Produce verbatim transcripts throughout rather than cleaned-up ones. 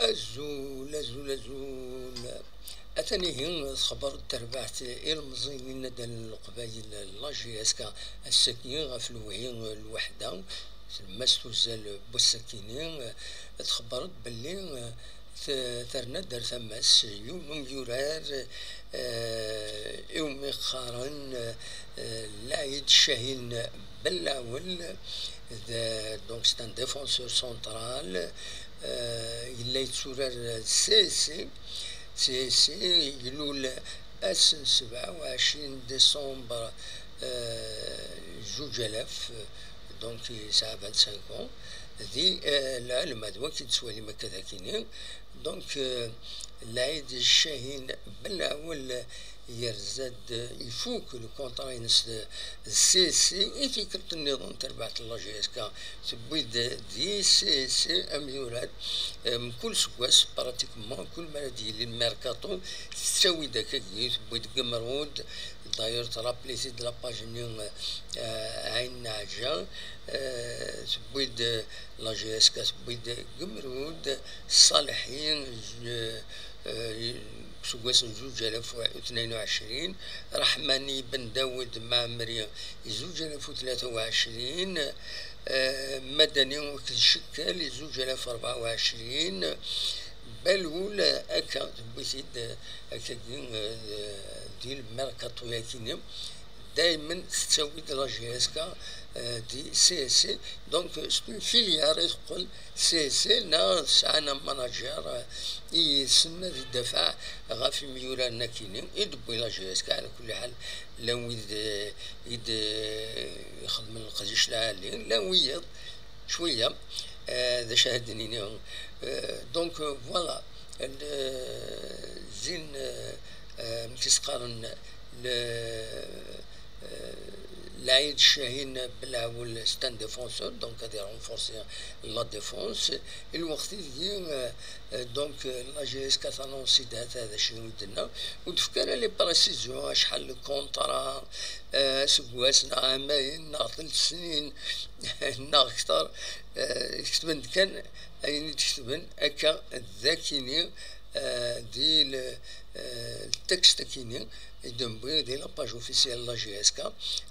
Azul, azul, azul. Atan ihi texber n terbaɛt ilemẓiyen n Nadal n Leqbayel, la J S K, ass-agi ɣef lewhi n lweḥda, tlemmast uzzal n wass-akini, txebber-d belli, eh, t-, terna-d ar tama-s yiwen n umyurar, eh, iwumi qqaren, eh, Laïd Chahine Bellawel, d, donc c'est un défenseur central, eh, yella yetturar d C S C. C S C ilul ass n sebɛa u ɛecrin décembre, eh, zuǧ alaf, donc yesɛa vingt-cinq ans, di, eh, lɛelma d waki d-tettwalim akka d akini. Donc, eh, Laïd Chahine Bellawel yerza-d, ifuk le contrat-ines d, d C S C, i tikkelt nniḍen terbaɛt n la J S K tewwi-d di C S C amyurar, eh, mkul seggas, pratiquement, kul mi ara d-yili lmerkaṭu, tettawi-d akkagi, tewwi-d Gemrud, d'ailleurs, tṛapli-t-id la page-nni, eh, Ɛin Naɛja, eh, tewwi-d la J S K, tewwi-d Gemrud, Ṣaleḥi, eh, eh, seg wass n zuǧ alaf u tnayen u ɛecrin, Raḥmani Ben Dawed Mɛemmri, i zuǧ alaf u tlata u ɛecrin, eh, Madani akked Cekkal, i zuǧ alaf u rebɛa u ɛecrin, Balul, akka, tewwi-t-id, eh, akkagi, eh, di lmerkaṭu-yakini. Daymen tettawi-d la J S K, eh, di C S C. Donc, c'est une filière i teqqel C S C, neɣ tesɛa un manager, eh, i yid-sen ad idafeɛ ɣef imyuraren akini i d-tewwi la J S K. Ɛla kulli ḥal, llan wid, eh, i d, eh, ixedmen leqdic lɛali, llan wiyaḍ, cwiya, eh, d acu ara d-nini, eh, donc, eh, voilà, eh, zin, eh, eh, amek i s-qqaren, le, eh, Laïd Chahine Bellawel, c'est un défenseur, donc ad renforcer la défense. I lweqt ideg, eh, eh, donc, eh, la J S K tanonsi-d hata d acu i d-tenna, ur d-tefka ara les précisions, acḥal n contrat, eh, aseggas, neɣ amayen, neɣ telt snin, neɣ kter, eh, ketben-d kan ayen i d-ketben akka d akini, eh, di le, eh, le texte akini i d-newwi di la page officielle la J S K.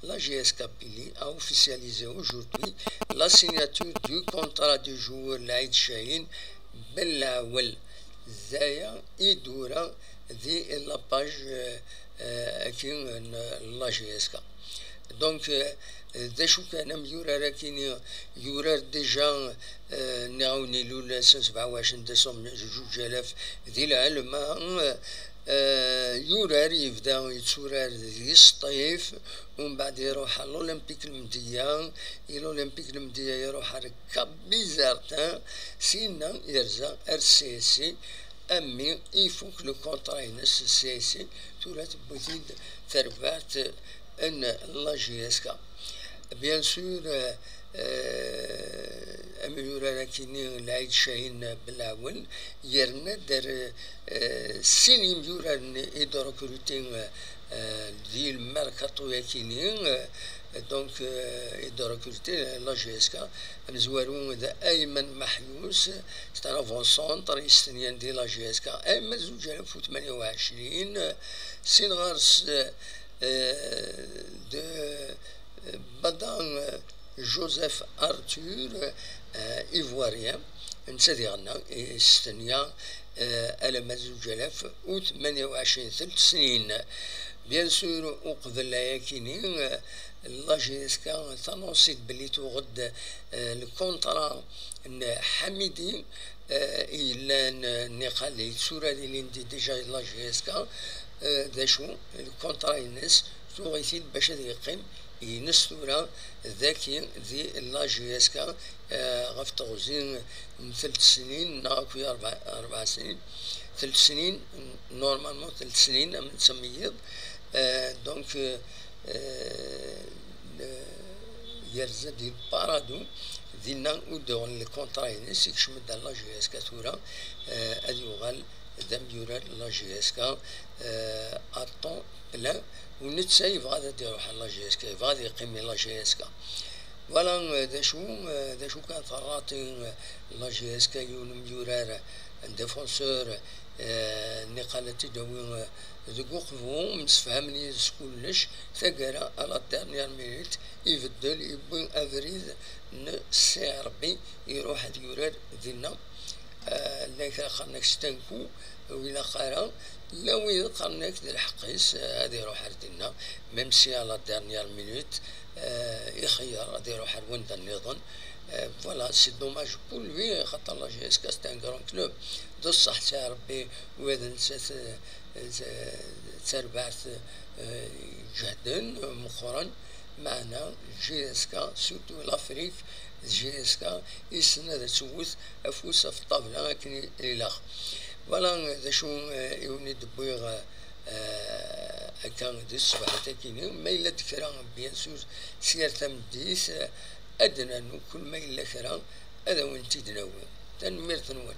La J S K Billy a officialisé aujourd'hui la signature du contrat du joueur Laïd Chahine Bellawel. D aya i d-ura di la page, eh, eh, aki n la J S K. Donc, eh, d acu kan, amyurar akini yurar déjà, eh, nniɣ-awen ilul ass n sebɛa u ɛecrin décembre zuǧ alaf di lɛelma, eh, yurar, yebda yetturar di Sṭif, umbeɛd iruḥ ɣer l'Olympique Lmedya, i l'Olympique Lmedya iruḥ ɣer Cap Bizertin, sinna yerza ar C S C, ami ifuk le contrat-ines s C S C, tura tewwi-t-id terbaɛt n la J S K. Bien sûr, eh, eh, amyurar akini Laïd Chahine Bellawel, yerna-d ar, eh, sin imyuraren i d-recruté, eh, di lmerkaṭu-yakini, eh, donc, eh, i d-recruté la J S K, amezwaru d Ayman Maḥyus, c'est un avant-centre, yestenyan di la J S K, Ayman zuǧ alaf u tmanya u ɛecrin, sin ɣer-s, eh, de, eh, Badan, eh, Joseph Arthur, eh, ivoirien, netta diɣenna, yestenya, eh, alamma d zuǧ alaf u tmanya u ɛecrin, telt snin. Bien sûr, uqbel ayakini, eh, la J S K tanonsi-d belli tuɣ-d, eh, le contrat n Ḥamidi, eh, i yellan, eh, niqal yetturar ilindi déjà la J S K, eh, d acu, le contrat-ines, tuɣ-it-id bac ad yeqqim ines tura daki di la J S K, eh, ɣef teɣzi n telt snin neɣ akk rebɛa, rebɛa snin, telt snin, normalement telt snin, am netta meyyez, eh, donc, eh, eh, yerza di Paradou, dinna ur d-uɣal le contrat-ines, ikcem-d ar la J S K tura, eh, ad yuɣal d amyurar n la J S K, eh, à temps plein, u netta yebɣa ad d-iruḥ ar la J S K, yebɣa ad yeqqim i la J S K. Voilà, d acu, d acu kan terraṭ i la J S K, yiwen n umyurar, un défenseur, eh, nniqal ad t-id-awi, eh, deg uqbu, msefhamen yid-s kullec, taggara, à la dernière minute, ibeddel, yewwi abrid n Ssi Ṛebbi, iruḥ ad yurar dinna. Eh, llan kra qqaren-ak Stanku, ur ilaq ara, llan wid qqaren-ak d lḥeqq-is, eh, ad iruḥ ar dinna, même si à la dernière minute, eh, ixeyyer ad iruḥ ar wanda nniḍen. Eh, voilà, c'est dommage pour lui, xaṭer la J S K c'est un grand club. D ṣṣeḥ, Ssi Ṛebbi, ula d nettat, eh, d, d tarbaɛt, eh, iǧehden, meqqren, meɛna J S K, surtout l'Afrique, d J S K, issen ad tewwet afus ɣef ṭṭabla akken i ilaq. Voilà, d acu, eh, i wen-id-wwiɣ, eh, akka di tṣebḥit-agi-ni. Ma yella-d kra, bien sûr, s yir tameddit, eh, ad d-nernu, kul ma yella kra, ad awen-t-id-nawi. Tanemmirt-nwen.